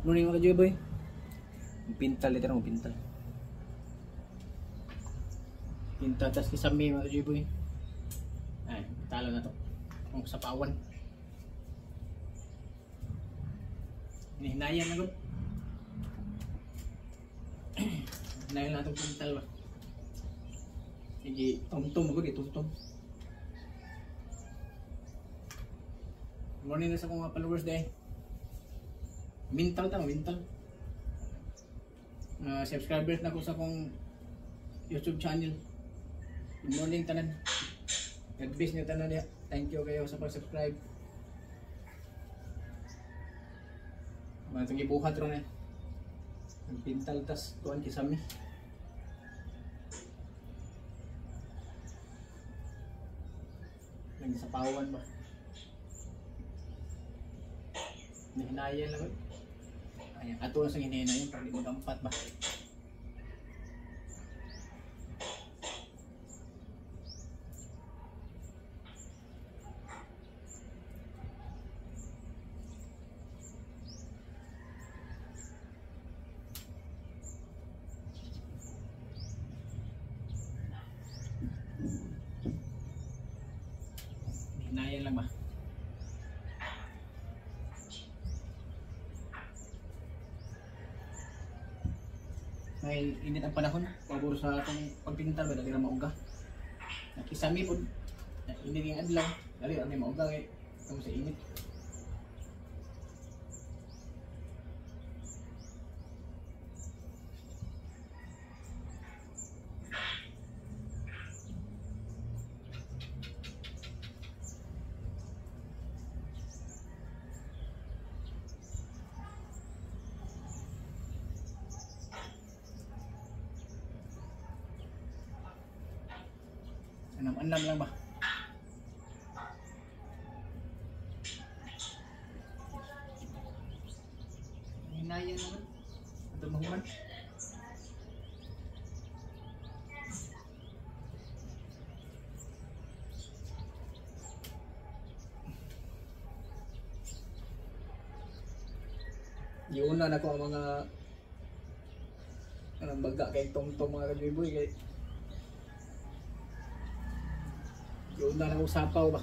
Morning, mga kajoy. Pintal ito mo pintal. Pintal tas kisame, mga kajoy. Ay, talo na to. Kung sa pawan. Hinayan na gud. Hinayan na itong pintal ba. Sige, tumtum ako, tumtum. Morning na sa kong mga followers day. Mintal ta, mintal. Subscribers na ko sa kong YouTube channel. Good morning tanan. God bless niyo tanan niya. Thank you kayo sa pag-subscribe. Mga itong ibuhat ron eh. Ang pintal tas tuan kisami. Nagsapawan ba? Nahinayan lang. Ayan, ato na sa hinahinayan pag di magampat ba. Hinayan lang ba? May init ang panahon, pabor sa atong pagpintal ba, dali ra mauga. Nakisami pod, init ang adlaw, dali ra ni mauga kay tungod sa init. Anam-anam lang ba? Hinayan naman. Ito mahuman. Iuna na ko ang mga anong baga kay tongtong, mga kajoyboy, kay yun na lang usapaw ba?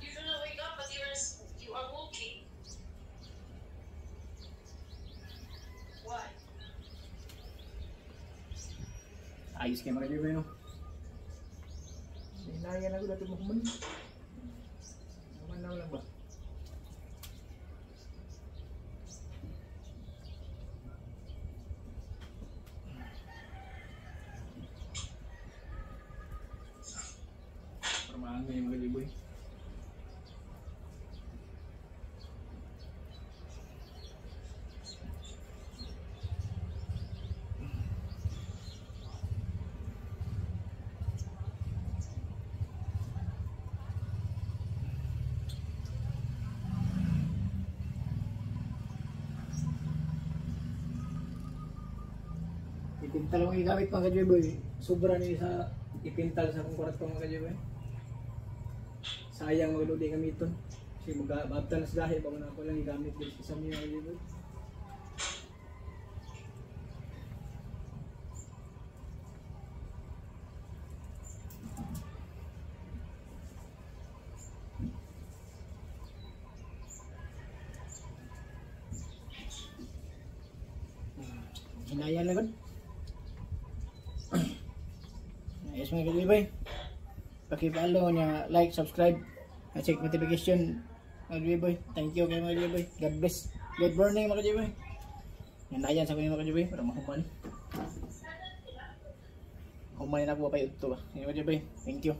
You do not wake up, but you are walking. Why? Ayos kayo, mga kajoyboy, no? Hinayan lang ko dati mahuman. Naman lang ba? Para maangay, mga kajoyboy. Ipintal akong gigamit, mga kajoyboy. Sobra ni sa ipintal sa akong kwarto, mga kajoyboy. Sayang mga lodi gamiton. Kasi mag-abtan na sa dahil, bago na ako lang gigamit din sa mga kajoyboy. Hinaya na gud. Ayos, mga kajoyboy. Paki-follow niya, like, subscribe. Na-check notification, mga J-Boy. Thank you kay mga J-Boy. God bless. Good morning, mga J-Boy. Yan ayan sa kuya, mga J-Boy, para mahuman. Human na ako pa ito ba. Mga J-Boy, thank you.